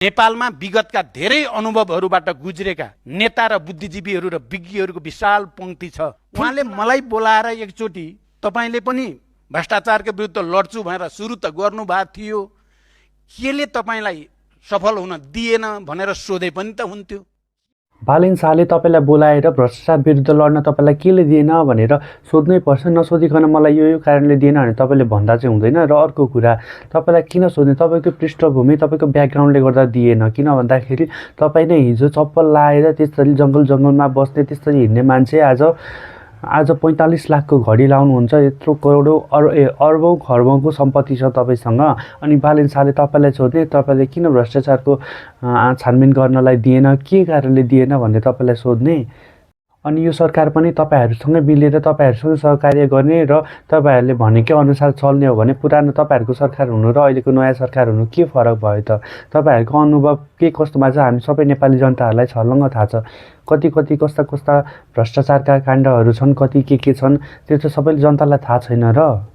नेपालमा विगतका धेरै अनुभवहरूबाट गुज्रेका नेता र बुद्धिजीवीहरू र विज्ञहरूको विशाल पंक्ति छ। उहाँले मलाई बोलाएर एकचोटि तपाईले पनि भ्रष्टाचारको विरुद्ध लड्छु भनेर सुरु त गर्नुभएको थियो, केले तपाईलाई सफल हुन दिएन भनेर सोधे पनि त हुन्थ्यो। बालेन शाहले तपाईलाई बोलाएर भ्रष्टाचार विरुद्ध लड्न तपाईलाई केले दिएन भनेर सोध्नै पर्छ। नसोधिकन मलाई यो कारणले दिएन भने तपाईले भन्दा चाहिँ हुँदैन। र अर्को कुरा, तपाईलाई किन सोध्ने, तपाईको पृष्ठभूमि तपाईको ब्याकग्राउन्डले गर्दा दिएन। किन भन्दाखेरि तपाई नै हिजो चप्पल लाएर त्यसरी जंगलमा बस्ने, त्यसरी हिँड्ने मान्छे आज 45 लाखको घडी लाउनुहुन्छ। यत्रो करोडौं अर्बौं खर्बौंको सम्पत्ति छ तपाईसँग। अनि बालेन शाहले तपाईलाई सोध्ने, तपाईले किन भ्रष्टाचारको छानबिन गर्नलाई दिएन, के कारणले दिएन भन्ने तपाईलाई सोध्ने। अनि यो सरकार पनि तपाईहरुसँग मिलेर तपाईहरुसँग सहकार्य गर्ने र तपाईहरुले भनेकै अनुसार चल्ने हो भने पुरानो तपाईहरुको सरकार हुनु र अहिलेको नयाँ सरकार हुनु के फरक भयो त? तपाईहरुको अनुभव के कस्तोमा छ हामी सबै नेपाली जनताहरुलाई छर्लङ्ग थाहा छ। कति कस्ता भ्रष्टाचारका काण्डहरू छन्, कति के छन्, त्यो चाहिँ सबैले जनतालाई थाहा छैन र।